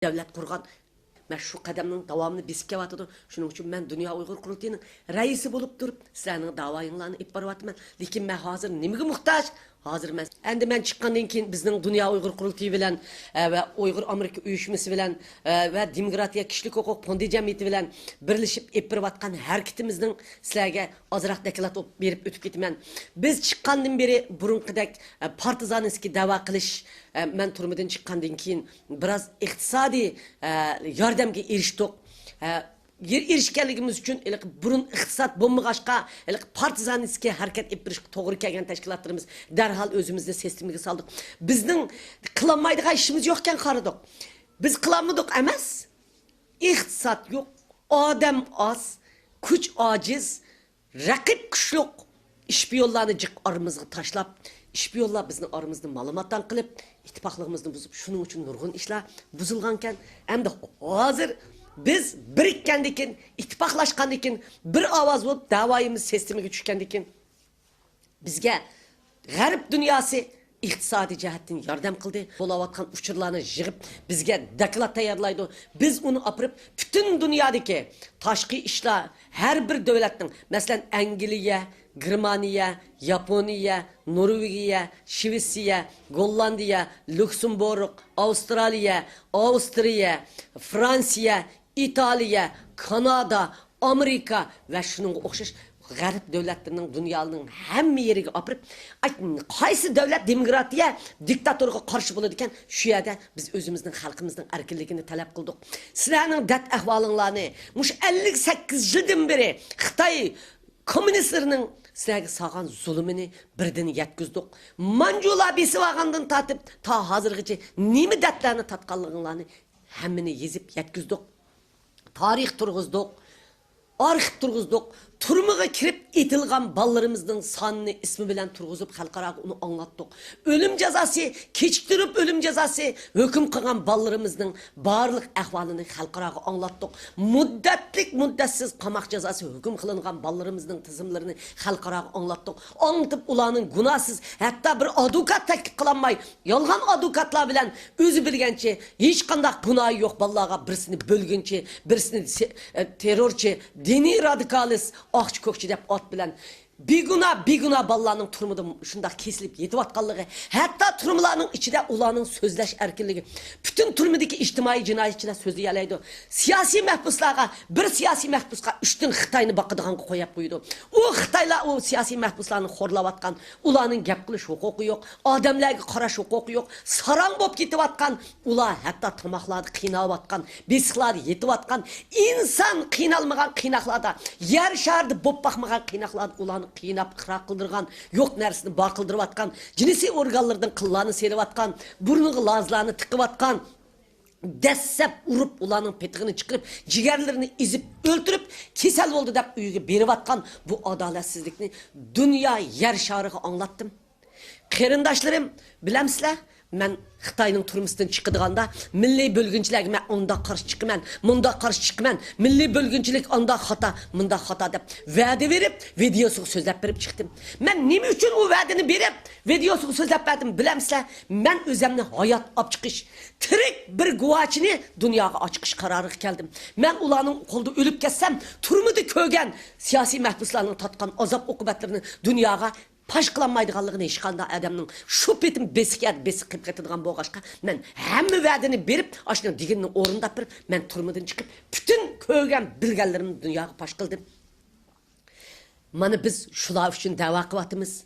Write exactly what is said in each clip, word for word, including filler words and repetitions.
دۆلەت قۇرغان. مەن شۇ قەدەمنىڭ داۋامىنى بېسىپ كېلىۋاتىدۇ. شۇنىڭ ئۈچۈن مەن دۇنيا ئۇيغۇر قۇرۇلتىيىنىڭ رەئىسى بولۇپ تۇرۇپ، سىلەرنىڭ داۋايىڭلارنى ئېلىپ بارىۋاتىمەن. لېكىن مەن ھازىر نېمىگە موھتاج؟ ھازىر مەن، ئەمدى مەن چىققاندىن كېيىن بىزنىڭ دۇنيا ئۇيغۇر قۇرۇلتىيى بىلەن، ئە، ۋە ئۇيغۇر ئامېرىكا ئۇيۇشمىسى بىلەن، ئە، ۋە دېموكراتىيە كىشىلىك ھوقۇق فوندى جەمئىيىتى بىلەن بىرلىشىپ ئېلىپ بېرىۋاتقان ھەرىكىتىمىزنىڭ سىلەرگە ئازراق دوكلات بېرىپ ئۆتۈپ كېتىمەن. بىز چىققاندىن بېرى بۇرۇنقىدەك، ئە، پارتىزانسكىي دەۋا قىلىش، ئە، مەن تۈرمىدىن چىققاندىن كېيىن بىراز ئىقتىسادىي، ئە، ياردەمگە ئېرىشتۇق. ئە، ئېرىشكەنلىكىمىز ئۈچۈن ھېلىقى بۇرۇن ئىقتىساد بولمىغاچقا، ھېلىقى پارتىزانسكىي ھەرىكەت ئېلىپ بېرىشقا توغرا كەلگەن تەشكىلاتلىرىمىز دەرھال ئۆزىمىزنى سىستېمىگە سالدۇق. بىزنىڭ قىلالمايدىغان ئىشىمىز يوقكەن قارىدۇق. بىز قىلالمىدۇق ئەمەس. ئىقتىساد يوق، ئادەم ئاز، كۈچ ئاجىز، رەقىب كۈچلۈك. ئىشپىيونلارنى جىق ئارىمىزغا تاشلاپ، ئىشپىيونلار بىزنى ئارىمىزدا مالىماتاڭ قىلىپ، ئىتتىپاقلىقىمىزنى بۇزۇپ، شۇنىڭ ئۈچۈن نۇرغۇن ئىشلار بۇزۇلغانكەن. ئەمدى ھازىر بىز بىرىككەندىكىن، ئىتتىپاقلاشقاندىكىن، بىر ئاۋاز بولۇپ داۋايىمىز سىستېمىگە چۈشكەندىكىن، بىزگە غەرب دۇنياسى ئىقتىسادىي جەھەتتىن ياردەم قىلدى. بولاۋاتقان ئۇچۇرلارنى يىغىپ، بىزگە دوكلات تەييارلايدۇ. بىز ئۇنى ئاپىرىپ، پۈتۈن دۇنيادىكى تاشقى ئىشلار، ھەر بىر دۆلەتنىڭ، مەسىلەن، ئەنگلىيە، گېرمانىيە، ياپونىيە، نورۋېگىيە، شىۋېتسىيە، گوللاندىيە، لۇكسېمبۇرگ، ئاۋسترالىيە، ئاۋسترىيە، فرانسىيە، ئىتالىيە، كانادا، ئامېرىكا ۋە شۇنىڭغا ئوخشاش غەرب دۆلەتلىرىنىڭ، دۇنيانىڭ ھەممە يېرىگە ئاپىرىپ، ئاي، قايسى دۆلەت دېموكراتىيە دىكتاتورغا قارشى بولىدىكەن، شۇ يەردە بىز ئۆزىمىزنىڭ، خەلقىمىزنىڭ ئەركىنلىكىنى تەلەپ قىلدۇق. سىلەرنىڭ دەرد ئەھۋالىڭلارنى، مۇشۇ ئەللىك سەككىز يىلدىن بېرى خىتاي كوممۇنىستلىرىنىڭ سىلەرگە سالغان زۇلۇمىنى بىردىن يەتكۈزدۇق. مانجۇلار بېسىۋالغاندىن تارتىپ تا ھازىرغىچە نېمە دەردلەرنى تارتقانلىقىڭلارنى ھەممىنى يېزىپ يەتكۈزدۇق. تارىخ تۇرغۇزدۇق، ئارخىپ تۇرغۇزدۇق. تۈرمىگە كىرىپ ئېتىلغان بالىلىرىمىزنىڭ سانىنى ئىسمى بىلەن تۇرغۇزۇپ، خەلقئاراغا ئۇنى ئاڭلاتتۇق. ئۆلۈم جازاسى، كېچىكتۈرۈپ ئۆلۈم جازاسى ھۆكۈم قىلغان بالىلىرىمىزنىڭ بارلىق ئەھۋالىنى خەلقئاراغا ئاڭلاتتۇق. مۇددەتلىك، مۇددەتسىز قاماق جازاسى ھۆكۈم قىلىنغان بالىلىرىمىزنىڭ تىزىملىرىنى خەلقئاراغا ئاڭلاتتۇق. ئاڭلىتىپ، ئۇلارنىڭ گۇناھسىز، ھەتتا بىر ئادۋوكات تەكلىپ قىلالماي، يالغان ئادۋوكاتلار بىلەن ئۆزى بىلگەنچە، ھېچقانداق گۇناھى يوق بالىلارغا بىرسىنى بۆلگۈنچى، بىرسىنى سې-، ئە، تېررورچى، دىنىي رادىكالىست، ئاقچى كۆكچى دەپ ئات بىلەن بىگۇناھ، بىگۇناھ بالىلارنىڭ تۈرمىدە شۇنداق كېسىلىپ يېتىۋاتقانلىقى، ھەتتا تۈرمىلەرنىڭ ئىچىدە ئۇلارنىڭ سۆزلەش ئەركىنلىكى، پۈتۈن تۈرمىدىكى ئىجتىمائىي جىنايەتچىلەر سۆزلىيەلەيدۇ. سىياسىي مەھبۇسلارغا، بىر سىياسىي مەھبۇسقا ئۈچتىن خىتاينى باقىدىغانغا قويۇپ قويىدۇ. ئۇ خىتايلار ئۇ سىياسىي مەھبۇسلارنى خورلاۋاتقان، ئۇلارنىڭ گەپ قىلىش ھوقۇقى يوق، ئادەملەرگە قاراش ھوقۇقى يوق، ساراڭ بولۇپ كېتىۋاتقان، ئۇلار ھەتتا تاماقلاردا قىيناۋاتقان، بېسىقلاردا يېتىۋاتقان، ئىنسان قىينالمىغان قىيناقلاردا، يەر شارىدا بولۇپ باقمىغان قىيناقلاردا ئۇلارنى قىيناپ، قىراق قىلدۇرغان، يوق نەرسىنى بار قىلدۇرۇۋاتقان، جىنسىي ئورگانلىرىدىن قىللارنى سېلىۋاتقان، بۇرنىغا لازىلارنى تىقىۋاتقان، دەسسەپ ئۇرۇپ، ئۇلارنىڭ پېتىغىنى چىقىرىپ، جىگەرلىرىنى ئېزىپ ئۆلتۈرۈپ، كېسەل بولدى دەپ ئۆيىگە بېرىۋاتقان بۇ ئادالەتسىزلىكنى دۇنيا يەر شارىغا ئاڭلاتتىم. قېرىنداشلىرىم، بىلەمسىلەر، مەن خىتاينىڭ تۈرمىسىدىن چىقىدىغاندا مىللىي بۆلگۈنچىلەرگە مەن ئۇنداق قارشى چىقىمەن، مۇنداق قارشى چىقىمەن، مىللىي بۆلگۈنچىلىك ئانداق خاتا، مۇنداق خاتا دەپ ۋەدە بېرىپ، ۋىدېئوسىغا سۆزلەپ بېرىپ چىقتىم. مەن نېمە ئۈچۈن ئۇ ۋەدىنى بېرىپ، ۋىدېئوسىغا سۆزلەپ بەردىم، بىلەمسىلەر؟ مەن ئۆزەمنى ھايات ئاپچىقىش، تىرىك بىر گۇۋاچىنى دۇنياغا ئاچىقىش قارارىغا كەلدىم. مەن ئۇلارنىڭ قولىدا ئۆلۈپ كەتسەم، تۈرمىدە كۆرگەن سىياسىي مەھبۇسلارنىڭ تارتقان ئازاب-ئوقۇبەتلىرىنى دۇنياغا پاش قىلالمايدىغانلىقىنى ھېچقانداق ئادەمنىڭ شۇ پېتىم بېسىق يەردە بېسىق قېلىپ كېتىدىغان بولغاچقا، مەن ھەممە ۋەدىنى بېرىپ، ئاشۇنىڭ دېگىنىنى ئورۇنداپ بېرىپ، مەن تۈرمىدىن چىقىپ، پۈتۈن كۆرگەن، بىلگەنلىرىمنى دۇنياغا پاش قىلدىم. مانا بىز شۇلار ئۈچۈن دەۋا قىلىۋاتىمىز.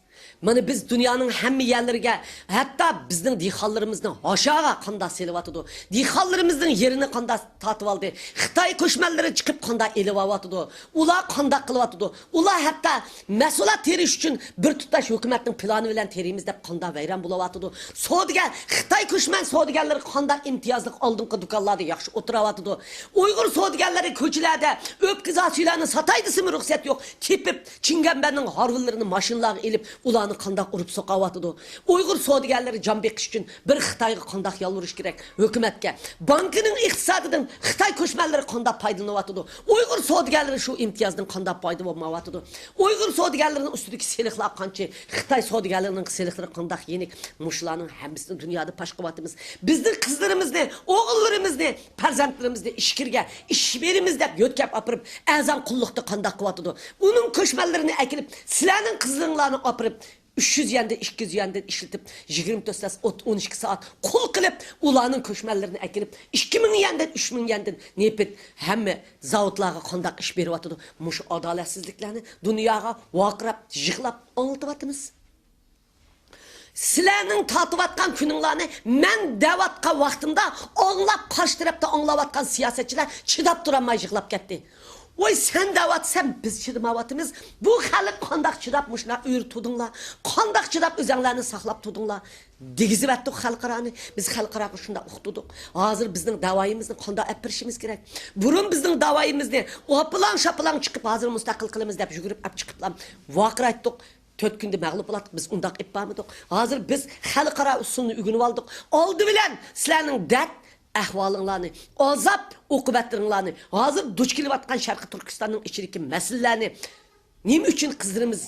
مانا بىز دۇنيانىڭ ھەممە يەرلىرىگە، ھەتتا بىزنىڭ دېھقانلىرىمىزنى ھاشاغا قانداق سېلىۋاتىدۇ، دېھقانلىرىمىزنىڭ يېرىنى قانداق تارتىۋالدى، خىتاي كۆچمەنلىرى چىقىپ قانداق ئېلىۋالىۋاتىدۇ، ئۇلار قانداق قىلىۋاتىدۇ، ئۇلار ھەتتا مەھسۇلات تېرىش ئۈچۈن بىر تۇتاش ھۆكۈمەتنىڭ پىلانى بىلەن تېرىيمىز دەپ قانداق ۋەيران بولۇۋاتىدۇ، سودىگەر، خىتاي كۆچمەن سودىگەرلىرى قانداق ئىمتىيازلىق ئالدىنقى دۇكانلاردا ياخشى ئولتۇراۋاتىدۇ، ئۇيغۇر سودىگەرلىرى كوچىلاردا ئۆپكە زاسۈيلەرنى ساتاي دېسىمۇ رۇخسەت يوق، تېپىپ، چىڭگەنبەننىڭ ھارۋىلىرىنى ماشىنىلارغا ئېلىپ، ئۇلارنى قانداق ئۇرۇپ سوقاۋاتىدۇ؟ ئۇيغۇر سودىگەرلىرى جان بېقىش ئۈچۈن بىر خىتايغا قانداق يالۋۇرۇش كېرەك؟ ھۆكۈمەتكە. بانكىنىڭ ئىقتىسادىدىن خىتاي كۆچمەنلىرى قانداق پايدىلىنىۋاتىدۇ؟ ئۇيغۇر سودىگەرلىرى شۇ ئىمتىيازدىن قانداق پايدىلىنىۋاتىدۇ؟ ئۇيغۇر سودىگەرلىرىنىڭ ئۈستىدىكى سېلىقلار قانچە؟ خىتاي سودىگەرلىرىنىڭ سېلىقلىرى قانداق يېنىك؟ مۇشۇلارنىڭ ھەممىسىنى دۇنيادا پاش قىلىۋاتىمىز. بىزنىڭ قىزلىرىمىزنى، ئوغۇللىرىمىزنى، پەرزەنتلىرىمىزنى ئىچكىرىگە، ئىش بېرىمىز دەپ يۆتكەپ ئاپىرىپ، ئەرزان قۇللۇقتا قانداق قىلىۋاتىدۇ؟ ئۇنىڭ كۆچمەنلىرىنى ئەكېلىپ، سىلەرنىڭ قىزلىرىڭلارنى ئاپىرىپ، ئۈچ يۈز يەندىن، ئىككى يۈز يەندىن ئىشلىتىپ، يىگىرمە تۆت سائەت، ئوت-، ئون ئىككى سائەت قۇل قىلىپ، ئۇلارنىڭ كۆچمەنلىرىنى ئەكېلىپ، ئىككى مىڭ يەندىن، ئۈچ مىڭ يەندىن نېپىت ھەممە زاۋۇتلارغا قانداق ئىش بېرىۋاتىدۇ؟ مۇشۇ ئادالەتسىزلىكلەرنى دۇنياغا ۋارقىراپ، يىغلاپ ئاڭلىتىۋاتىمىز. سىلەرنىڭ تارتىۋاتقان كۈنۈڭلارنى مەن دەۋاتقان ۋاقتىمدا ئاڭلاپ، قارشى تەرەپتە ئاڭلاۋاتقان سىياسەتچىلەر چىداپ تۇرالماي يىغلاپ كەتتى. ۋاي، سەن دەۋاتىسەن، بىز چىدىمايۋاتىمىز. بۇ خەلق قانداق چىداپ مۇشۇنداق ئۆرە تۇردۇڭلار؟ قانداق چىداپ ئۆزەڭلارنى ساقلاپ تۇردۇڭلار؟ دېگۈزۈۋەتتۇق خەلقئارانى. بىز خەلقئاراغا شۇنداق ئۇقتۇردۇق. ھازىر بىزنىڭ داۋايىمىزنى قانداق ئەپ بېرىشىمىز كېرەك؟ بۇرۇن بىزنىڭ داۋايىمىزنى ئاپىلاڭ-شاپىلاڭ چىقىپ، ھازىر مۇستەقىل قىلىمىز دەپ يۈگۈرۈپ ئەپ چىقىپلا ۋارقىرايتتۇق. تۆت كۈندە مەغلۇپ بولاتتۇق، بىز ئۇنداق ئېلىپ بارمىدۇق. ھازىر بىز خەلقئارا ئۇسۇلنى ئۆگىنىۋالدۇق. ئالدى بىلەن سىلەرنىڭ دەرد ئەھۋالىڭلارنى، ئازاب ئوقۇبەتلىرىڭلارنى، ھازىر دۇچ كېلىۋاتقان شەرقىي تۈركىستاننىڭ ئىچىدىكى مەسىلىلەرنى، نېمە ئۈچۈن قىزلىرىمىز،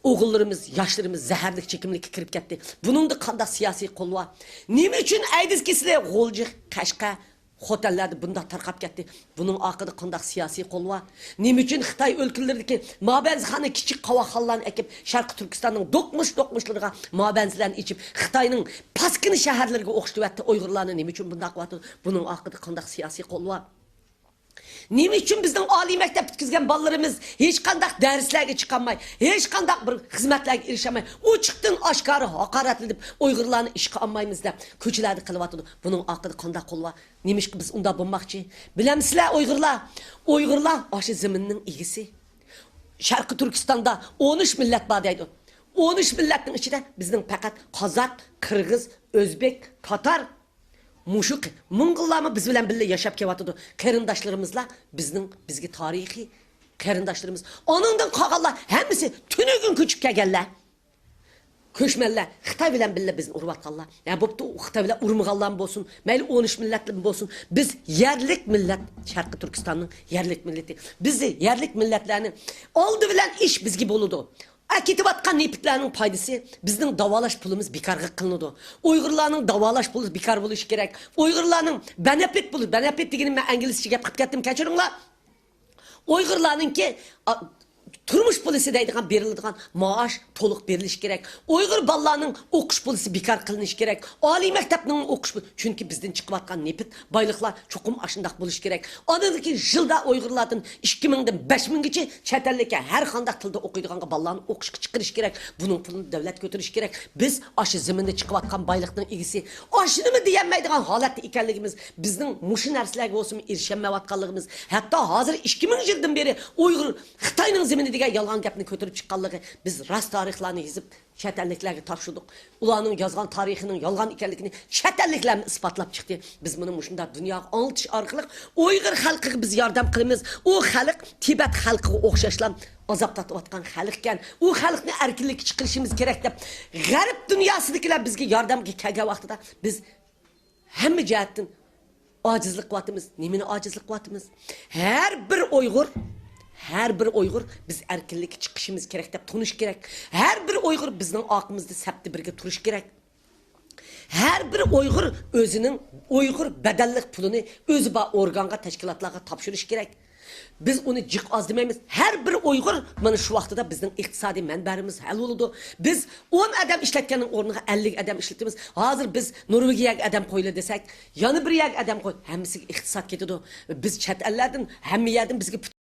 ئوغۇللىرىمىز، ياشلىرىمىز زەھەرلىك چېكىملىككە كىرىپ كەتتى؟ بۇنىڭدا قانداق سىياسىي قول بار؟ نېمە ئۈچۈن ئەيدىز كېسىلى غۇلجا، قەشقەر، خوتەنلەردە بۇنداق تارقاپ كەتتى؟ بۇنىڭ ئارقىدا قانداق سىياسىي قول بار؟ نېمە ئۈچۈن خىتاي ئۆلكىلىرىدىكى مابەنزىخانا كىچىك قاۋاقخانىلارنى ئەكىپ، شەرقىي تۈركىستاننىڭ دوقمۇش-دوقمۇشلىرىغا مابەنزىلەرنى ئېچىپ، خىتاينىڭ پاسكىنا شەھەرلىرىگە ئوخشىتىۋەتتى؟ ئۇيغۇرلارنى نېمە ئۈچۈن بۇنداق قىلىۋاتىدۇ؟ بۇنىڭ ئارقىدا قانداق سىياسىي قول بار؟ نېمە ئۈچۈن بىزنىڭ ئالىي مەكتەپ پۈتكۈزگەن بالىلىرىمىز ھېچقانداق دەرسلەرگە چىقالماي، ھېچقانداق بىر خىزمەتلەرگە ئېرىشەلمەي، ئوچۇقتىن ئاشكارا ھاقارەتلىنىپ، ئۇيغۇرلارنى ئىشقا ئالمايمىز دەپ كوچىلاردا قېلىۋاتىدۇ؟ بۇنىڭ ئارقىدا قانداق قول بار؟ نېمىشقا بىز ئۇنداق بولماقچى؟ بىلەمسىلەر ئۇيغۇرلار؟ ئۇيغۇرلار ئاشۇ زېمىننىڭ ئىگىسى. شەرقىي تۈركىستاندا ئون ئۈچ مىللەت بار دەيدۇ. ئون ئۈچ مىللەتنىڭ ئىچىدە بىزنىڭ پەقەت قازاق، قىرغىز، ئۆزبېك، تاتار، مۇشۇ ق-، موڭغۇللارمۇ بىز بىلەن بىللە ياشاپ كېلىۋاتىدۇ. قېرىنداشلىرىمىزلا بىزنىڭ، بىزگە تارىخىي قېرىنداشلىرىمىز. ئانىڭدىن قالغانلار ھەممىسى تۈنۈگۈن كۆچۈپ كەلگەنلەر. كۆچمەنلەر، خىتاي بىلەن بىللە بىزنى ئۇرۇۋاتقانلار. ھە، بوپتۇ، خىتاي بىلەن ئۇرمىغانلارمۇ بولسۇن، مەيلى ئون ئۈچ مىللەتلىرىمۇ بولسۇن. بىز يەرلىك مىللەت، شەرقىي تۈركىستاننىڭ يەرلىك مىللىتى. بىز يەرلىك مىللەتلەرنى ئالدى بىلەن ئىش بىزگە بولىدۇ. ئەكېتىۋاتقان نېفىتلەرنىڭ پايدىسى، بىزنىڭ داۋالاش پۇلىمىز بىكارغا قىلىنىدۇ. ئۇيغۇرلارنىڭ داۋالاش پۇلى بىكار بولۇشى كېرەك. ئۇيغۇرلارنىڭ بەنەپىت پۇلى، بەنەپىت دېگىنىم مەن ئىنگلىزچە گەپ قىلىپ كەتتىم، كەچۈرۈڭلار. ئۇيغۇرلارنىڭكى، ئا، تۇرمۇش پولىسى دەيدىغان بېرىلىدىغان مائاش تولۇق بېرىلىشى كېرەك. ئۇيغۇر بالىلارنىڭ ئوقۇش پولىسى بىكار قىلىنىشى كېرەك. ئالىي مەكتەپنىڭ ئوقۇش پۇ-، چۈنكى بىزدىن چىقىۋاتقان نېفىت بايلىقلار چوقۇم ئاشۇنداق بولۇشى كېرەك. ئاندىن كېيىن يىلدا ئۇيغۇرلاردىن ئىككى مىڭدىن بەش مىڭگىچە چەت ئەللىككە ھەر قانداق تىلدا ئوقۇيدىغانغا بالىلارنى ئوقۇشقا چىقىرىش كېرەك. بۇنىڭ پۇلىنى دۆلەت كۆتۈرۈشى كېرەك. بىز ئاشۇ زېمىندا چىقىۋاتقان بايلىقنىڭ ئىگىسى. ئاشۇنىمۇ دېيەلمەيدىغان ھالەتتە ئىكەنلىكىمىز، بىزنىڭ مۇشۇ نەرسىلەرگە بولسىمۇ ئېرىشەلمەيۋاتقانلىقىمىز، ھەتتا ھازىر ئىككى مىڭ يىلدىن بېرى ئۇيغۇر خىتاينىڭ زېمىنى دېگەن يالغان گەپنى كۆتۈرۈپ چىققانلىقى، بىز راست تارىخلارنى يېزىپ، چەت ئەللىكلەرگە تاپشۇردۇق. ئۇلارنىڭ يازغان تارىخىنىڭ يالغان ئىكەنلىكىنى چەت ئەللىكلەرمۇ ئىسپاتلاپ چىقتى. بىز بۇنى مۇشۇنداق دۇنياغا ئاڭلىتىش ئارقىلىق ئۇيغۇر خەلقىگە بىز ياردەم قىلىمىز. ئۇ خەلق تىبەت خەلقىگە ئوخشاشلا ئازاب تارتىۋاتقان خەلقكەن. ئۇ خەلقنى ئەركىنلىككە چىقىرىشىمىز كېرەك دەپ، غەرب دۇنياسىدىكىلەر بىزگە ياردەمگە كەلگەن ۋاقتىدا بىز ھەممە جەھەتتىن ئاجىزلىق قىلىۋاتىمىز. نېمىنى ئاجىزلىق قىلىۋاتىمىز؟ ھەر بىر ئۇيغۇر، ھەر بىر ئۇيغۇر بىز ئەركىنلىككە چىقىشىمىز كېرەك دەپ تونۇش كېرەك. ھەر بىر ئۇيغۇر بىزنىڭ ئارقىمىزدا سەپتە بىرگە تۇرۇش كېرەك. ھەر بىر ئۇيغۇر ئۆزىنىڭ ئۇيغۇر بەدەللىك پۇلىنى ئۆزى بار ئورگانغا، تەشكىلاتلارغا تاپشۇرۇش كېرەك. بىز ئۇنى جىق ئاز دېمەيمىز. ھەر بىر ئۇيغۇر، مانا شۇ ۋاقتىدا بىزنىڭ ئىقتىسادىي مەنبەلىرىمىز ھەل بولىدۇ. بىز ئون ئادەم ئىشلەتكەننىڭ ئورنىغا ئەللىك ئادەم ئىشلىتىمىز. ھازىر بىز نورۋېگىيەگە ئادەم قويىلى دېسەك، يەنە بىر يەرگە ئادەم قوي، ھەممىسىگە ئىقتىساد كېتىدۇ. بىز چەت ئەللەردىن، ھەممە يەردىن بىزگە